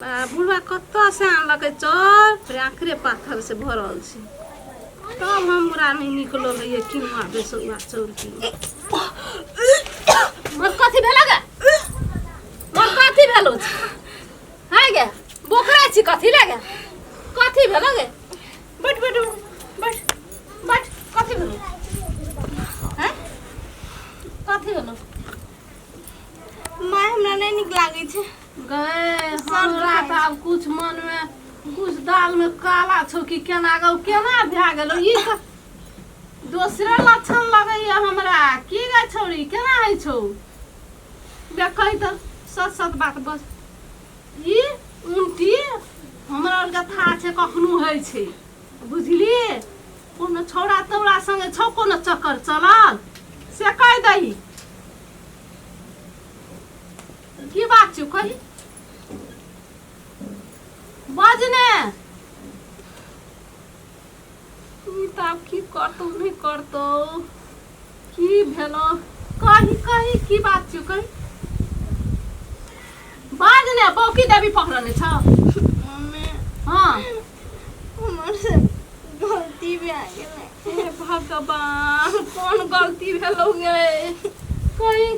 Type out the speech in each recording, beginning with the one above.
आ बुढ़वा कतऽसँ आनलकै चौर आखरे पाथरसँ भरल छै तब हमरा नहि नीक लगैए किनुआ बेसौआ चाउर की मोर कथी भेल गे मोर कथी भेलो है गे बोकरा छी कथी लगे कथी भेल गे बैठ बैठ बैठ बैठ कथी भेलो हैं कथी भेलो माय हमरा नहि नीक लागै छै गए हमरा तऽ आब कुछ मनमे कुछ दालमे काला छौ कि केना गौ केना भए गेलौ ई तऽ दोसरे लक्षण लगैया हमरा की गे छौड़ी केना होइ छौ देखै तऽ सच सच बात बस ई उल्टी हमरा आरके था छै कखनो होइ छै बुझलियै कोनो छौड़ा तौड़ा संगे छौ कोनो चक्कर चलल से कहि दही की बात छौ कही बाज ने ई तऽ आब की करतौ नहि करतौ की भेलो कही कही की बात छौ कही बाज ने बौकी देवी पकड़ने छौ मम्मी हाँ हमर से गलती भए गेलै हे भगवान कोन गलती भेलौ गे कही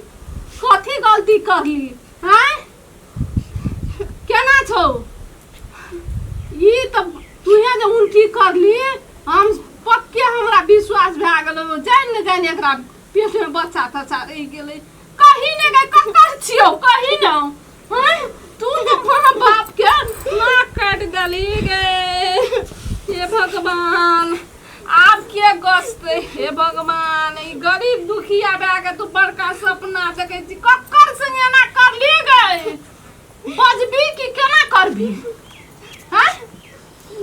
कथी गलती करली हैं केना छौ ई तऽ तूहे जे उल्टी करली हम पक्के हमरा विश्वास भए गेलो जानि ने जानि एकरा पेटमे बच्चा तच्चा रहि गेलै कही ने गए ककर छियौ कही ने हैं तू तऽ माँ बाप के नाक काटि देली गे हे भगवान आब के गछतै हे भगवान ई गरीब दुखिया भए के तू बड़का सपना देखै छी ककर संगे एना करली गे बजबी कि केना करबी हैं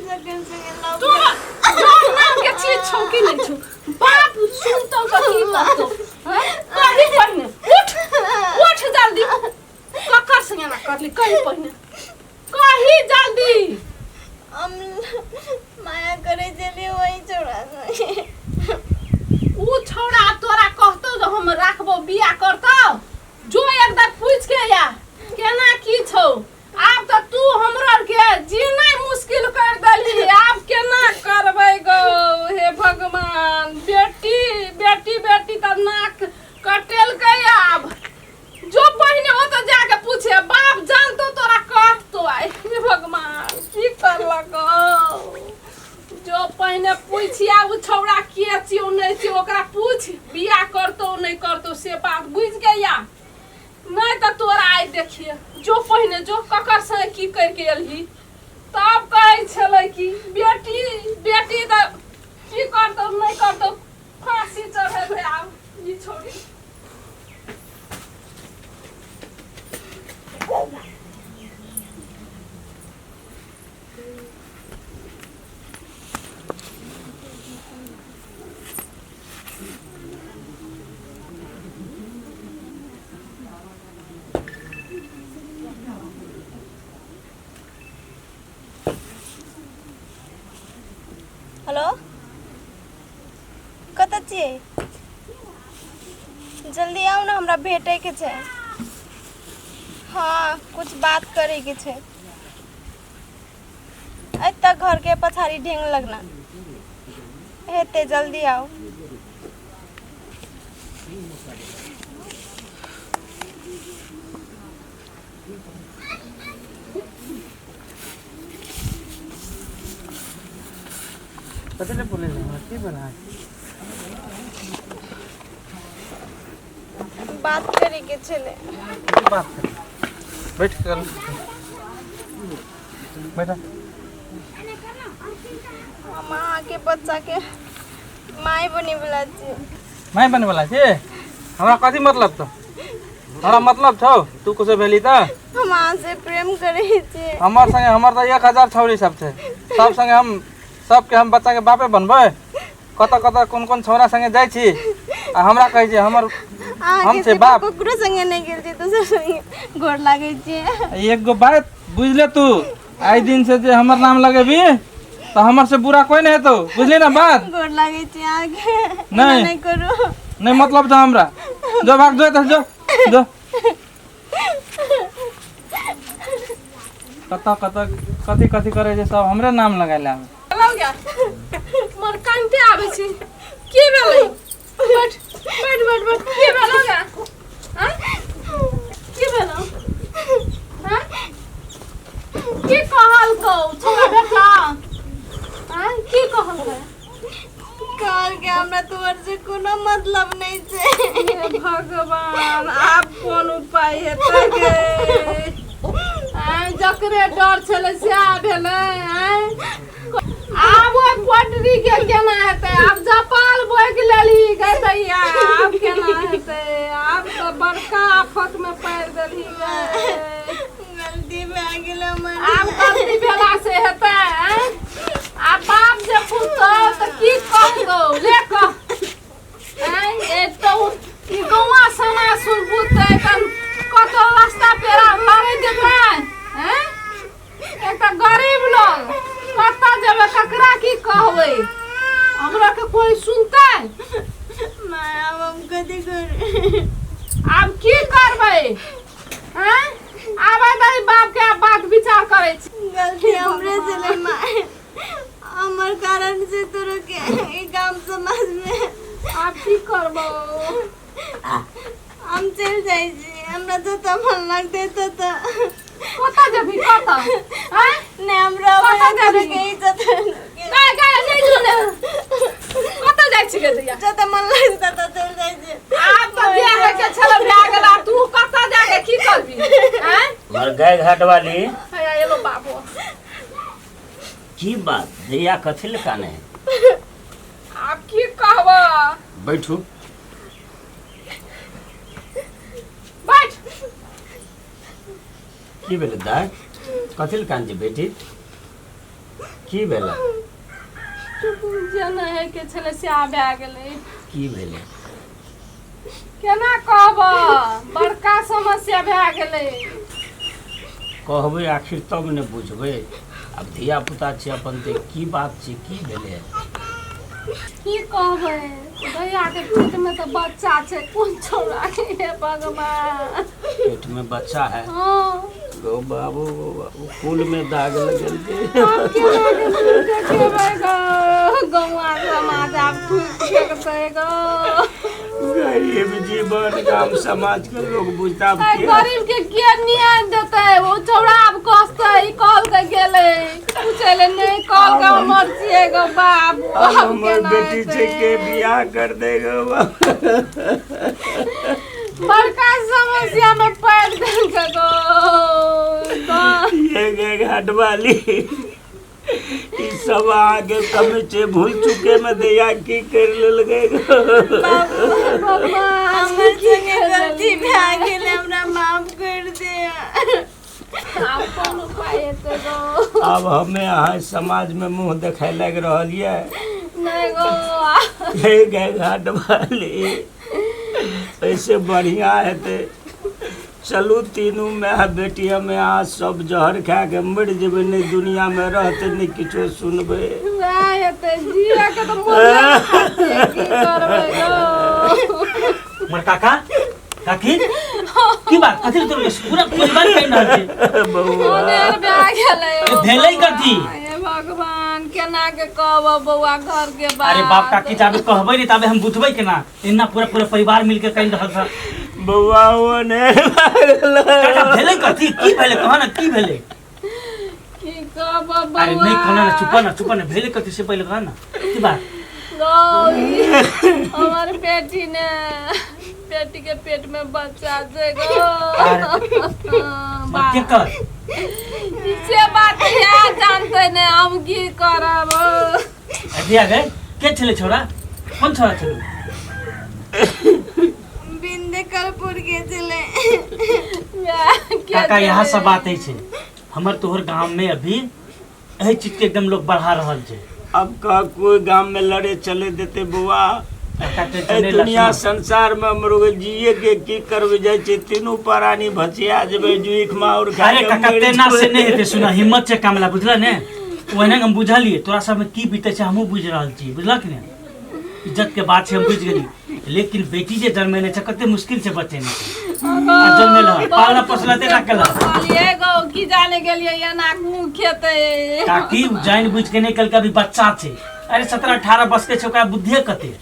जखन संगे लव तू लव नाम के चीज छौ कि नहि छौ बाप सुनतौ तऽ की कहतौ हैं? कही पहिने उठ उठ जल्दी ककर संगे एना करली कही पहिने कही जल्दी हम माया करे छलियै वही छौड़ा संगे ऊ छौड़ा तोरा कहतौ जे हम राखबौ बियाह करतौ जो एक पूछ के या केना की छौ आब तऽ तू हमरो आरके जीनाइ मुश्किल कर देलही आब केना करबै गो हे भगवान बेटी बेटी बेटी तऽ नाक कटेलकै आब जो पहिने ओतऽ जाके पूछे बाप जानतो तोरा कहतो आइ हे भगवान की करलक जो पहिने पूछिया ओ छौड़ा के छियौ नहि छियौ ओकरा पूछ बियाह करतौ नहि करतौ से बात बुझि के या नहि तऽ तोरा आइ देखिए जो पहिने जो ककर संगे की करके एलही तब कहै छलै कि बेटी बेटी तऽ की करतौ नहि करतौ फांसी चढ़ेबै आब ई छोड़ी हेलो कतऽ छियै जल्दी आउ ने हमरा भेटैके छै हँ कुछ बात करैके छै एतऽ घरके पछाड़ी ढेंग लगना हेतै जल्दी आउ कथी लए बोले हमरा की बना बात करैके छलै की बात कर बैठ कर बैठा हम अहाँके बच्चाके माय बनेवला छी माय बने वाला छी हमरा कथी मतलब छौ हमरा मतलब छौ तू कुछो भेली तऽ हम अहाँ से प्रेम करै छी हमर संगे हमर तऽ 1000 छौरी सब छै सब संगे हम सबके हम बच्चा के बापे बनबै कतऽ कतऽ कोन कोन छौरा संगे जाइ छी आ हमरा कहै छै हमर अहाँके हम छै सिवा बाप। ककरो संगे नहि गेल छी दोसर संगे गोर लागै छी एक गो बात बुझ ले तू आइ दिन से जे हमर नाम लगेबी तऽ हमर से बुरा कोई नहीं हेतौ बुझली ना बात गोर लागै छी अहाँके नहि। एना नहि करू नहीं मतलब था हमरा जो भाग जो इधर जो जो कतऽ कतऽ कथी कथी करै छै सब हमरे नाम लगाय लए आबै। हेलो गया मोर कानते आबै छी की भेलै बैठ बैठ बैठ बैठ की भेलौ गया आँय? की भेलौ आँय? की कहलकौ छौड़ा भेटला आँय की कहलकै कहल के हमरा तोहर से कोनो मतलब नहीं छै हे भगवान आब कोन उपाय हेतै गे आँय जकरे डर छलै सएह भेलै आँय आब ओहि पटरी के केना हेतै आब जपाल बोकि लेलही गे दैया आब केना हेतै आब तऽ बड़का आफत मे पड़ि देलही गे गलती भए गेल हमर आब गलती भेला से हेतै आँय आ बाप जे पुछतौ तऽ की कहतौ ले कह आँय एतौ ई गौआ समाज सुन बुझतै तहन कतौ रास्ता पेड़ा लड़ै जेतै आँय एकटा गरीब लोग कतऽ जेबै ककरा की कहबै हमरा के कोई सुनतै माय आब हम कथी करू आब की करबै आँय आबै दही बाप के आब बात विचार करै छी गलती हमरे से ले माय हमर कारण से तोरो के ई गाम समाज में आब की करबो हम चलि जाइ छी हमरा जतऽ मन लगतै ततऽ कतऽ जेबही कतऽ आँय नहि हमरा कतऽ जेबही? के इज्जत गाय गाय नहि सुने कतऽ जाइ छी गे दैया जतऽ मन लगतै ततऽ चलि जाइ छी आब तऽ जे होइ के छल भए गेल आब तू कतऽ जाके की करबी आँय मर गाय घाट वाली हैया एलो बाबू की बात दैया कथी लए काने है आब की कहबऽ बैठू बैठ की भेलै दाय कथी लए कान छै बेटी की भेलै जे नहि होइ के छलै से आब भए गेलै की भेलै केना कहबऽ बड़का समस्या भए गेलै कहबै आखिर तब ने बुझबै आब धिया पुता छै अपन तऽ की बात छै की भेलै की कहबै भैयाके पेटमे तऽ बच्चा छै कोन छौड़ा के हे भगवान पेटमे बच्चा है हँ गौ बाबू गौ बाबू कुल में दाग लगल छै आब केना के मुँह देखेबै गौ गौआ समाज आब थूकि फेकतै गौ गरीब जीवन गाम समाज के लोग बुझता ऐ गरीब के के न्याय देतै ओ छौड़ा आब कसतै ई कहलकै गेलै पूछै ले नहि कहलकै हमर छियै गो बाबू अब आब हमर केना बेटी छै हेतै? के बियाह कर देगा बड़का समस्या में पड़ि देलकै गो तऽ ये गे घाट वाली ई सब अहाँके कमी छै भूल चुके में दैया की कर लेलकै भगवान हमर संगे गलती भए गेल हमरा माफ कर दे आब कोन उपाय हेतै गो आब हमे अहाँ समाज में मुंह देखाय लागि रहल ये नहि गो हे गे घाट वाली ऐसे बढ़िया हेतै चलू तीनू माय बेटी हमे अहाँ सब जहर खा के मरि जेबै नहि दुनिया मे रहतै नहि किछो सुनबै वएह हेतै जिए के तऽ मोन नहि की करबै गो हमर काका काकी की बात कथी तोर पूरा परिवार कहि रहल छै बौआ ओनेर भए गेलै ए, भेलै कथी? हे भगवान केना के कहब बौआ घर के बात अरे बाप काकी जाबे कहबै नहि ताबे हम बुझबै केना एना पूरा पूरा परिवार मिलके कहि रहल छ बौआ ओ ने लागल काका भेलै कथी की भेलै कह ना की भेलै की कहब बौआ अरे नहीं कहना ना चुप ना चुप ना भेलै कथी से पहिले कह ना की बात गौरी हमर बेटी ने बेटी के पेट में बच्चा छै गो अरे के कर से बात इएह जानते ने हम की करब अरे आ गए के छलै छोरा कोन छोरा छलै बिंदे कर्पूर के छलै काका यहाँ सब बात छै हमर तोहर गांव में अभी एहि चीज के एकदम लोग बढ़ा रहल छै अब कह कोई गाम में लड़े चले देते बौआ काका टेंशन एहि नहि लऽ, दुनिया सुनू। संसार में हमरो के जिए के की करबे जाइ छै तीनू प्राणी भसिया जेबै जुइख माउर खा अरे के काका मरि तेना से जेबै। नहि हेतै सुना हिम्मत छै कामला बुझल ने ओहने हम बुझलियै तोरा सबमे की बीतै छै हमहूँ बुझि रहल छी बुझलक ने इज्जत के बात छै, हम बुझि गेली, लेकिन बेटी जे जन्मेने छै कते मुश्किल से बचेने छै। आ जन्मेल हँ, पालना पोसला तेना केलक। कहलिए गो की जाने गेलिए एना मुँह खेतै। काकी जानि बुझि के नहि केलकै, अभी बच्चा छै, अरे 17-18 वर्ष के छै, ओकरा बुद्धिए कते।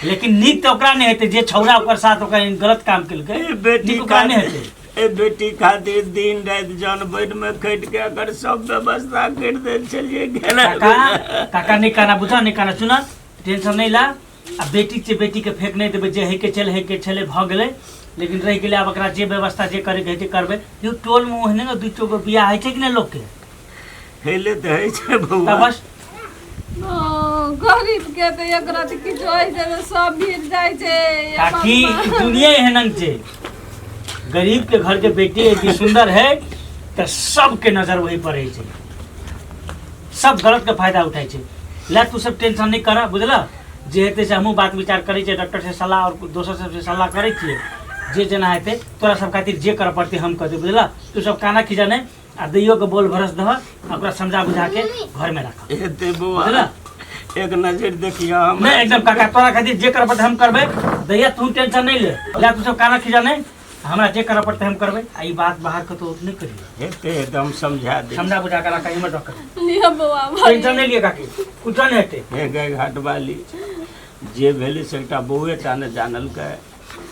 लेकिन नीक तऽ ओकरा नहि हेतै जे छौड़ा ओकर साथ ओकरा गलत काम केलकै, ए बेटी नीक ओकरा नहि हेतै। ए बेटी खातिर दिन राति जन बैठ में खटि के अगर सब व्यवस्था करि देल छलियै गेला। काका, काका नहि काना, बुझा नहि काना, सुन, टेंशन नहि ला। आ बेटी छै, बेटीके फेक नहि देबै। जे होइके छलै होइके छलै, भऽ गेलै, लेकिन रहि गेलै। आब एकरा जे व्यवस्था जे करैके हेतै करबै। यौ, टोलमे ओहने ने दू गो बियाह होइ छै कि नहि लोकके? हेले तऽ होइ छै तऽ बौआ। बस गरीब के तऽ एक रति किछु होइ छै तऽ सब भीड़ जाइ छै। काकी, ई दुनिया एहन छै, गरीब के घर के बेटी यदि सुंदर है तऽ सबके नजर वही पर रहै छै, सब गलत के फायदा उठाइ छै। ले, तू सब टेंशन नहि कर, बुझल? जे हेतै से हमहूँ बात विचार करै छियै, डॉक्टर से सलाह आओर दोसर सबसे सलाह करै छियै। जे जेना हेतै, तोरा सब खातिर जे करऽ पड़तै हम कऽ देब, बुझल? तू सब काना खींचा नहि, आ दैयो के बोल भरस दह, आ ओकरा समझा बुझा के घर में राख। हेतै बौआ। बुझल? एक नजर देखियौ हमरा। नहीं, एकदम काका, तोरा खातिर जे करऽ पड़तै हम करबै। दैया, तू टेंशन नहीं ले। ले, तू सब काना खींचा नहि, हमरा जे करऽ पड़तै हम करबै। आ ई बात बाहर कतौ नहि करियै। हेतै हेतै, हम समझा देब। समझा बुझा के राख, इमर रख। लिअ बौआ। टेंशन नहीं लिए काकी, कुछ नहीं हेतै। हे गाय घाटवाली, जे भेलै से एकटा बौए टा ने जानलकै।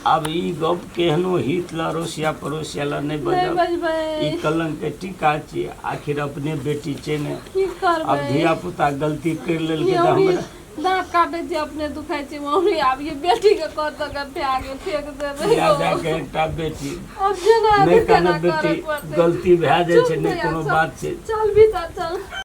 आब ई गप केहनो हित लए, अड़ोसिया पड़ोसिया लए नहि नहि बजब। बजबै। ई कलंक के टीका छियै, आखिर अपने बेटी छै ने। की आब करबै? धिया पुता गलती करि लेलकै तऽ मौरी हमरा दाँत काटै छी, अपने दुखाइ छी मौरी। आब ये बेटी के कतऽ के फेक फेक देबै? बियाह जाके एकटा बेटी आब जेना नहि हेतै कहने तेना बेटी करऽ पड़तै। गलती भए जाइ छै, चुप नहि भैया, कोनो चल। बात छै। चल भीतर चल।